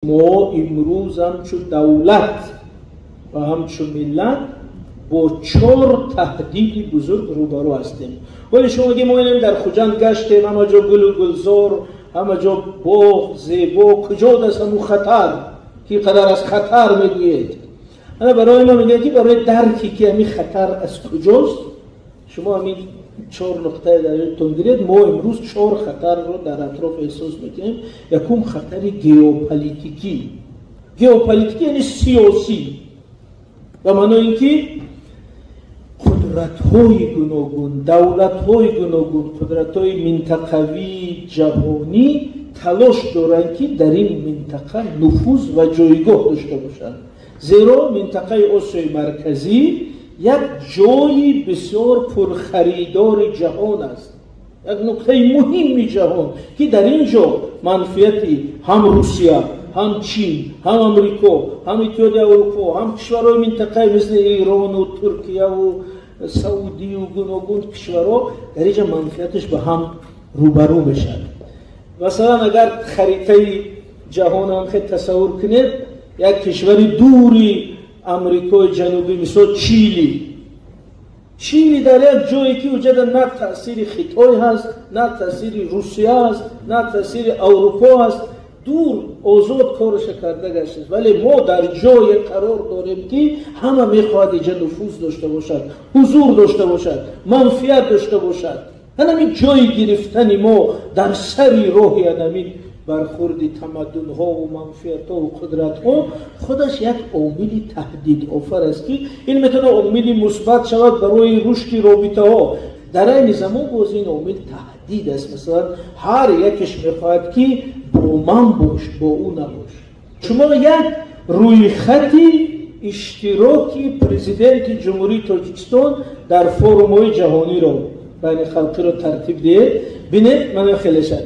Мо имрӯз ҳамчун давлат ва ҳамчун миллат бо чор таҳдиди бузург рӯбарӯ ҳастем. Вале шумо мегӯед, мо инем дар Хуҷанд гаштем, ҳама ҷо гулу гулзор, ҳама ҷо боғ зебо, куҷо даст ҳамун хатар ки қадар аз хатар мегӯед? Ана барои ма мегӯяд, ки барои дарке ки ҳамин хатар аз куҷост, шумо ҳамин чор нуқтаи дар ёдтон гиред. Мо имрӯз чор хатарро дар атроф эҳсос мекунем. Якум хатари геополитикӣ. Геополитикӣ яъне сиёсӣ, ба маънои ин ки қудратҳои гуногун, давлатҳои гуногун, қудратҳои минтақавӣ, ҷаҳонӣ талош доранд, ки дар ин минтақа нуфуз ва ҷойгоҳ дошта бошанд. Зеро минтақаи Осиёи Марказӣ як ҷои бисёр пурхаридори ҷаҳон аст, як нуқтаи муҳими ҷаҳон, ки дар ин ҷо манфиати ҳам Русия, ҳам Чин, ҳам Амрико, ҳам Иттиҳоди Аврупо, ҳам кишварҳои минтақаи мисли Эрону Туркияву Саудию гуногун кишварҳо дар ин ҷо манфиаташ ба ҳам рӯбарӯ мешавад. Масалан, агар харитаи ҷаҳон ҳам хел тасаввур кунед, як кишвари дури Амрикои Ҷанубӣ, мисол Чили. Чили дар як ҷое ки уҷада на таъсири Хитой ҳаст, на таъсири Русия ҳаст, на таъсири Аврупо ҳаст, дур озод кораша карда гаштааст. Вале мо дар ҷое қарор дорем, ки ҳама мехоҳад инҷа нуфуз дошта бошад, ҳузур дошта бошад, манфиат дошта бошад. Ҳанамин ҷои гирифтани мо дар сари роҳи анамин бархурди тамаддунҳову манфиатҳову қудратҳо худаш як омили таҳдидофар аст, ки ин метавонад омили мусбат шавад барои рушди робитаҳо. Дар айни замон боз ин омил таҳдид аст. Масалан, ҳар якеш мехоҳад, ки бо ман бош, бо ӯ набош. Шумо як рӯйхати иштироки президенти Ҷумҳурии Тоҷикистон дар форумҳои ҷаҳониро, байни халқиро тартиб диҳед, бинед, мана хелешад.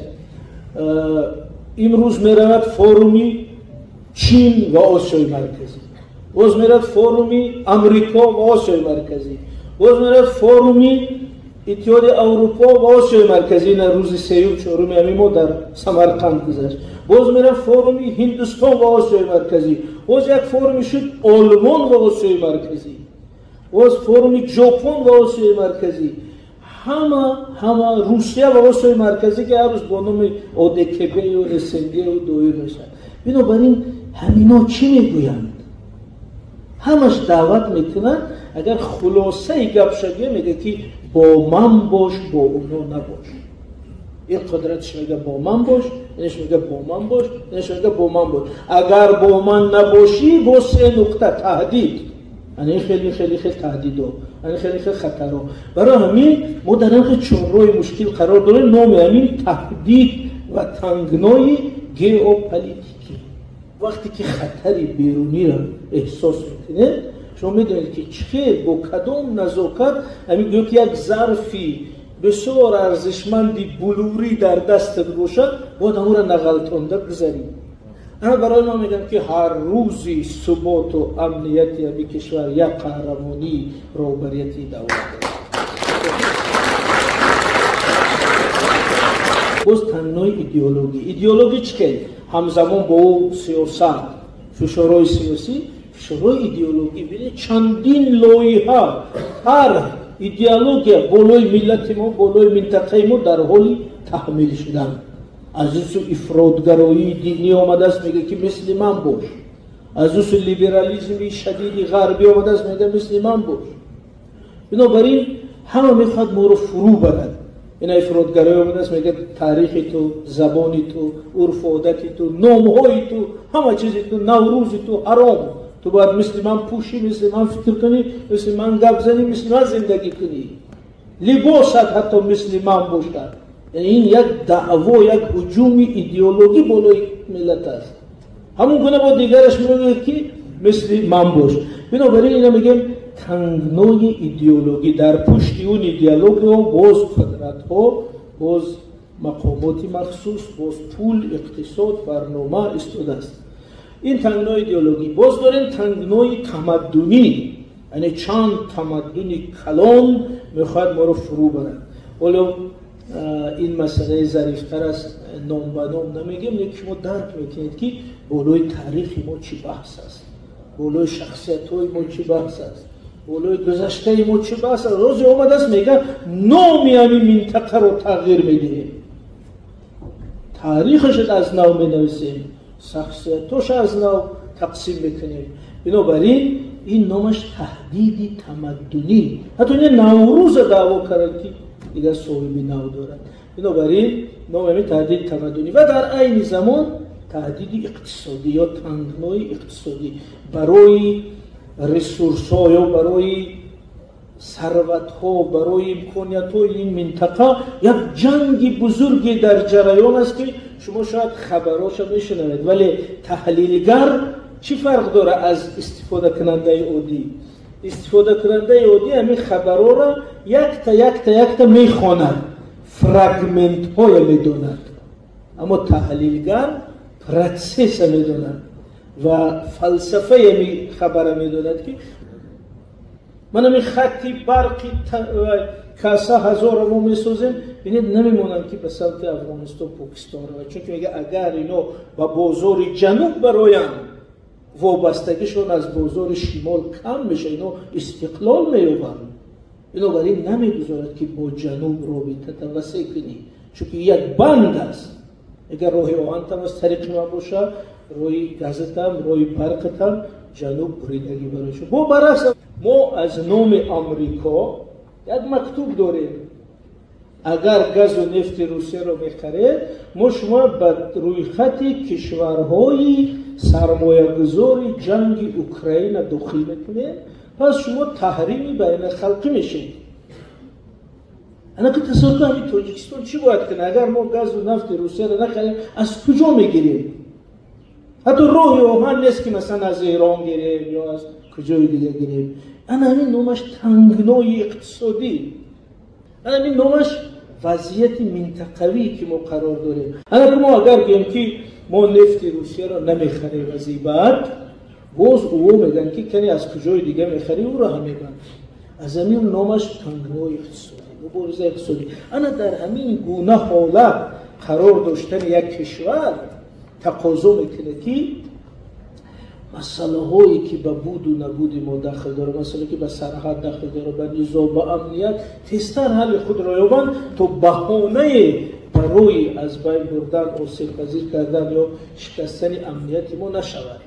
Имрӯз меравад форуми Чин ва Осиёи Марказӣ, боз меравад форуми Амрико ва Осиёи Марказӣ, боз меравад форуми Иттиҳоди Аврупо ва Осиёи Марказӣ, на рӯзи сеюм чоруми ҳамин мо дар Самарқанд гузашт, боз меравад форуми Ҳиндустон ва Осиёи Марказӣ, боз як форуми шуд Олмон ва Осиёи Марказӣ, боз форуми Ҷопон ва Осиёи Марказӣ, ҳама Русия ва Осиёи Марказӣ, ки ҳар рӯз бо номи ОДКБю СНГю доир мешавад. Бинобар ин ҳамино чӣ мегӯянд? Ҳамаш даъват мекунанд. Агар хулосаи гап шавия, мегӯяд, ки бо ман бош, бо оно набош. Ин қудратш мега бо ман бош, инаш мега бо ман бош, инаш мега бо ман бош. Агар бо ман набошӣ, бо се нуқта таҳдид. Ани хеле хеле хеле таҳдидо, ани хеле хеле хатаро. Барои ҳамин мо дар ҳамин чорроҳи мушкил қарор дорем. Номи ҳамин таҳдид ва тангнои геополитикӣ. Вақте ки хатари беруниро эҳсос мекунед, шумо медонед, ки чӣ хел, бо кадом назокат ҳамин гӯё ки як зарфи бисёр арзишманди булурӣ дар дастат бошад, бояд ҳамонро нағалтонда гузарӣ. Ана барои ман мегӯям, ки ҳар рӯзи суботу амнияти ҳамин кишвар як қаҳрамонии роҳбарияти давлат аст. Боз тангнои идеологӣ. Идеологӣ чӣ хел? Ҳамзамон бо ӯ сиёсат, фишорҳои сиёсӣ, фишорҳои идеологӣ. Бинед, чандин лоиҳа, тарҳ, идеология болои миллати мо, болои минтақаи мо дар ҳоли таҳмил шудан. Аз ин сӯ ифротгароии динӣ омадааст, мегӯяд, ки мисли ман бош. Аз ин сӯ либерализми шадиди ғарбӣ омадааст, мегӯяд мисли ман бош. Бинобар ин ҳама мехоҳад моро фурӯ барад. Ина ифротгароӣ омадааст, мегӯяд таърихи ту, забони ту, урфу одати ту, номҳои ту, ҳама чизи ту, Наврӯзи ту ҳаром. Ту бояд мисли ман пӯшӣ, мисли ман фикр кунӣ, мисли ман гап занӣ, мисли ман зиндагӣ кунӣ, либосат ҳатто мисли ман бошад. Яъне ин як даъво, як ҳуҷуми идеологӣ болои миллат аст. Ҳамон гуна бо дигараш мегӯяд, ки мисли ман бош. Бинобар ин ина мегӯем тангнои идеологӣ. Дар пушти он идеологиҳо боз қудратҳо, боз мақомоти махсус, боз пул, иқтисод, барнома истодааст. Ин тангнои идеологӣ. Боз дорем тангнои тамаддунӣ, яъне чанд тамаддуни калон мехоҳад моро фурӯ барад. Ҳоло Ин масъалаи зарифтар аст, ном ба ном намегем, лекин шумо дарк мекунед, ки болои таърихи мо чӣ баҳс аст, болои шахсиятҳои мо чӣ баҳс аст, болои гузаштаи мо чӣ баҳс аст. Рӯзе омадааст, мегӯяд, номи ҳамин минтақаро тағйир медиҳем, таърихаш аз нав менависем, шахсиятҳош аз нав тақсим мекунем. Бинобар ин ин номаш таҳдиди тамаддунӣ. Ҳатто ин Наврӯза даъво карданд, ки дигар соҳиби нав дорад. Бинобар ин ном ҳамин таҳдиди тамаддунӣ ва дар айни замон таҳдиди иқтисодӣ ё тангнои иқтисодӣ барои ресурсҳо ё барои сарватҳо, барои имкониятҳои ин минтақа як ҷанги бузурге дар ҷараён аст, ки шумо шояд хабароша мешунавед, вале таҳлилгар чӣ фарқ дорад аз истифодакунандаи оддӣ? Истифодакунандаи оддӣ ҳамин хабарҳоро якта, якта, якта мехонад, фрагментҳоя медонад, аммо таҳлилгар процесса медонад ва фалсафаи ҳамин хабара медонад, ки ман ҳамин хатти барқи каса ҳазорро мо месозем. Бинед, намемонанд, ки ба самти Афғонистон, Покистон равад, чунки мега, агар ино ба бозори ҷануб бароянд, вобастагишон аз бозори шимол кам меша, ино истиқлол меёбанд. Бинобар ин намегузорад, ки бо ҷануб робита тавассеъ кунӣ, чунки як банд аст. Агар роҳи оҳантам аз тариқи ман боша, роҳи газатам, роҳи барқатам, ҷануб буридагӣ барои шумо. Бо баръакс, мо аз номи Амрико як мактуб дорем: агар газу нефти Русияро мехаред, мо шумо ба рӯйхати кишварҳои сармоягузори ҷанги Украина дохил мекунем, пас шумо таҳрими байналхалқӣ мешед. Анаки тасаввур кун, ҳамин Тоҷикистон чӣ бояд кунад? Агар мо газу нафти Русияро нахарем, аз куҷо мегирем? Ҳатто роҳи оҳан нест, ки масалан аз Эрон гирем ё аз куҷои дига гирем. Ана ҳамин номаш тангнои иқтисодӣ, ана ҳамин номаш вазъияти минтақавӣ, ки мо қарор дорем. Ана ки мо агар гӯем, ки мо нефти Русияро намехарем, аз ин баъд боз ӯ мегӯянд, ки кане, аз куҷои дига мехарӣ? Ӯро ҳам мегӯянд. Аз ҳамин номаш тангнои иқтисодӣ, муборизаи иқтисодӣ. Ана дар ҳамин гуна ҳолат қарор доштани як кишвар тақозо мекунад, ки масъалаҳое, ки ба буду набуди мо дахл дорад, масъалае, ки ба сарҳад дахл дорад, ба низом, ба амният, тезтар ҳалли худро ёбанд, то баҳонае барои аз байн бурдан, осебпазир кардан ё шикастани амнияти мо нашавад.